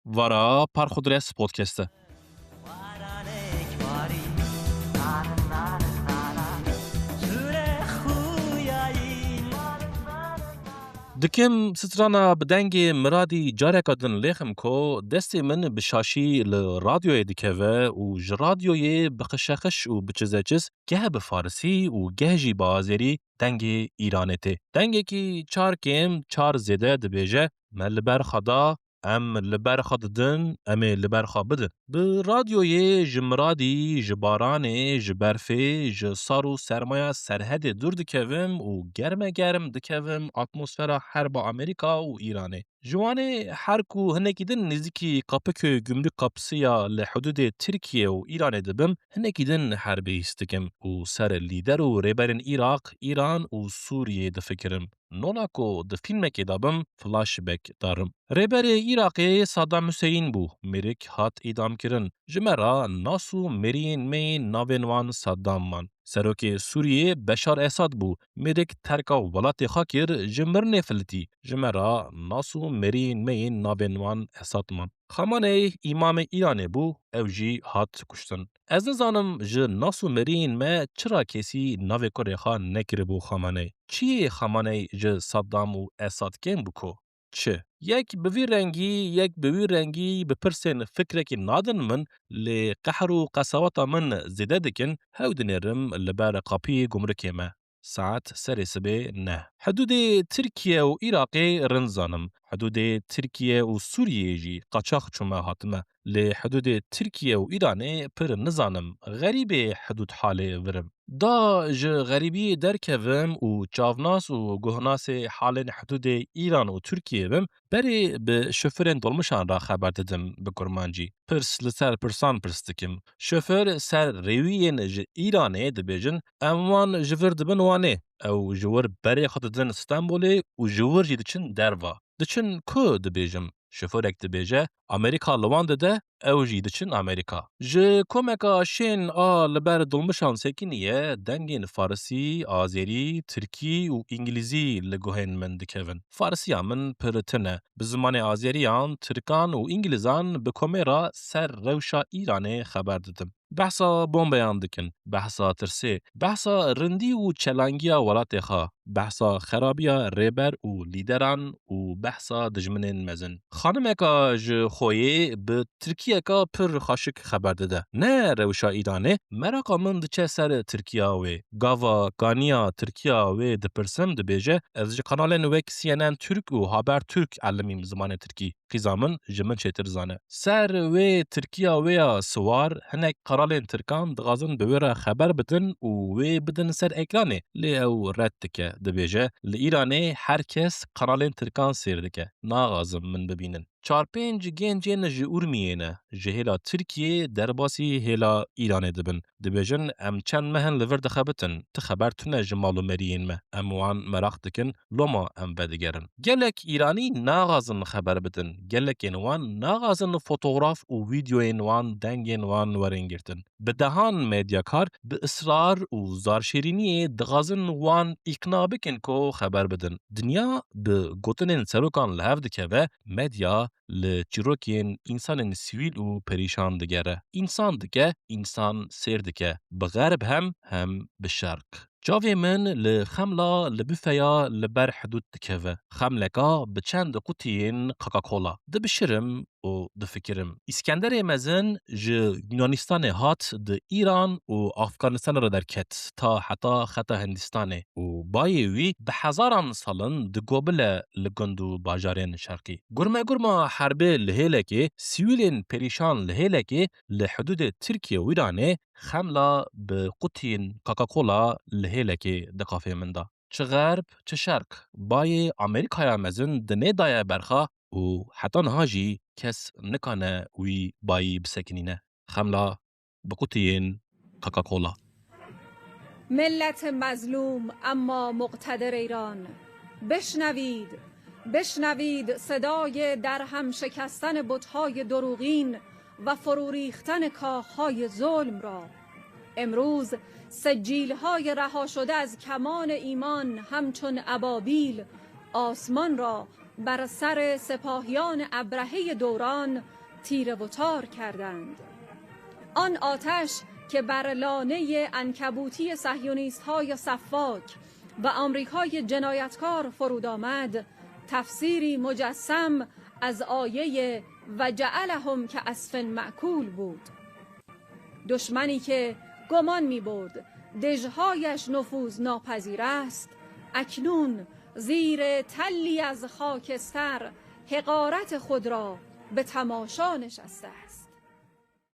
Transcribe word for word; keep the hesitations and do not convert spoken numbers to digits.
Vara Parxudres Podcast e. Dikim strana bi dengê Miradî careka din lêxim ku destê min bi şaşî li radyoyê dikeve û ji radyoyê bi qişeqiş û bi çizeçiz geh bi farisî û geh jî bi azêrî dengê Îranê tê. Dengekî çar kêm çar zêde dibêje, me li ber xwe da, em li ber xwe didin, em ê li ber xwe bidin. Bi radyoyê ji miradî, ji baranê, ji berfê, ji sar û sermaya serhedê dûr dikevim û germe germ dikevim atmosfera herba Amerîka û Îranê. Ji Wanê her ku hinekî din nêzîkî Kapıköy gümrük kapısı ya li hududê Tirkiye û Îranê dibim, hinekî din herbê hîs dikim û ser lîder û rêberên Îraq, Îran û Sûriyê difikirim. Nola ku di fîlmekê de bim, flashback darim. Rêberê Îraqê Saddam Hüseyin bû, mêrik hat îdamkirin. Ji me re nas û mêriyên me yên navên wan Saddam man. Serokê Sûriyê Beşar Esad bû, mêrik terka welatê xwe kir, ji mirinê filitî. Ji me re nas û mêriyên me yên navên wan Esad man. Xamaney îmamê Îranê bû, ew jî hat kuştin. Ez nizanim ji nas û mêriyên me çira kesî navê kurê xwe nekiribû Xamaney. Çiyê Xamaney ji Saddam û Esad kêm bû ku? Çi? Yek bi vî rengî, yek bi wî rengî bi pirsên fikrekî nadin min, lê qehr û qesaweta min zêde dikin, hew dinêrim li ber qapiyê gumrikê me. Saet serê sibê neh. Hidûdê Tirkiye û Iraqê rind zanim. Hidûdê Tirkiye û Sûriyeyê jî qaçax çûme hatime. Lê hidûdê Tirkiye û Îranê pir nizanim. Xerîbê hidûd halê vir im. Da ji xerîbiyê derkevim û çavnas û guhnasê halên hidûdê Îran û Tirkiyê bim, berê bi şofêrên dolmişan re xeber didim bi kurmancî. Pirs li ser pirsan pirs dikim. Şofêr ser rêwiyên ji Îranê dibêjin, em wan ji vir dibin Wanê. Ew ji wir berê xwe didin Stenbolê û ji wir jî diçin derva. Diçin ku dibêjim? Şofêrek dibêje, Amerîka li wan dide, ew jî diçin Amerîka. Ji komeka şên a li ber dolmişan sekiniye, dengên farisî, azêrî, tirkî û îngilîzî li guhên min dikevin. Farisiya min pir tune. Bi zimanê azêriyan, tirkan û îngilîzan bi komê re ser rewşa Îranê xeber didim. Behsa bombeyan dikin, behsa tirsê, behsa rindî û çelangiya welatê xwe, behsa xerabiya rêber û lîderan û behsa dijminên mezin. Xanimeka ji Xoyê bi tirkiyeka pir xweşik xeber dide. Ne rewşa Îranê, meraqa min diçe ser Tirkiya wê. Gava kaniya Tirkiya wê dipirsim, dibêje, ez ji kanalên wek C N N Türk û Haber Türk elimîm zimanê tirkî. Qîza min ji min çêtir zane. Ser wê tirkiya wê ya siwar, hinek kanalên tirkan dixwazin bi wê re xeber bidin û wê bidin ser ekranê, lê ew red dike, dibêje, li Îranê her kes kanalên tirkan sêr dike. Naxwazim min bibînin. Çar pênc gencên ji Urmiyê ne, ji hêla Tirkiyê derbasî hêla Îranê dibin. Dibêjin, em çend meh in li vir dixebitin, ti xeber tune ji mal û meriyên me. Em wan meraq dikin, loma em vedigerin. Gelek Îranî naxwazin xeber bidin. Gelekên wan naxwazin fotograf û vîdeoyên wan, dengên wan werin girtin. Bi dehan medyakar bi israr û zarşêrîniyê dixwazin wan îqna bikin ku xeber bidin. Dinya bi gotinên serokan li hev dikeve, medya li çîrokên însanên sivîl û perîşan digere. Însan dike, însan sêr dike. Bi xerb hem, hem bi şerq. Çavê min li xemla li bifeya li ber hidûd dikeve. Xemleka bi çend qutiyên Coca-Cola. Dibişirim û difikirim. Îskenderê Mezin ji Yunanistanê hat, di Îran û Afganistanê re derket, ta heta xeta Hindistanê û bayê wî bi hezaran sal in digobile li gund û bajarên şerqî. Gurme gurma herbê li hêlekê, sivîlên perîşan li hêlekê, li hidûdê Tirkiye û Îranê xemla bi qutiyên Coca-Cola li hêlekê di qafê min de. Çi xerb, çi şerq, bayê Amerîkaya Mezin di nê daye berxa û heta niha jî kes nikane wî bayî bisekinîne. Xemla bi qutiyên Coca-Cola. ملت مظلوم اما مقتدر ایران، بشنوید، بشنوید صدای درهم شکستن بت‌های دروغین و فرو ریختن کاخ‌های ظلم را. امروز سجیل‌های رها شده از کمان ایمان همچون ابابیل آسمان را بر سر سپاهیان ابرههٔ دوران تیره و تار کردند. آن آتش که بر لانهٔ عنکبوتی صهیونیست‌های سفاک و آمریکای جنایتکار فرود آمد، تفسیری مجسم از آیهٔ «و جعلهم کعصف مأکول» بود. دشمنی که گمان می‌برد دژهایش نفوذ ناپذیر است، اکنون زیر تلی از خاکستر حقارت خود را به تماشا نشسته است.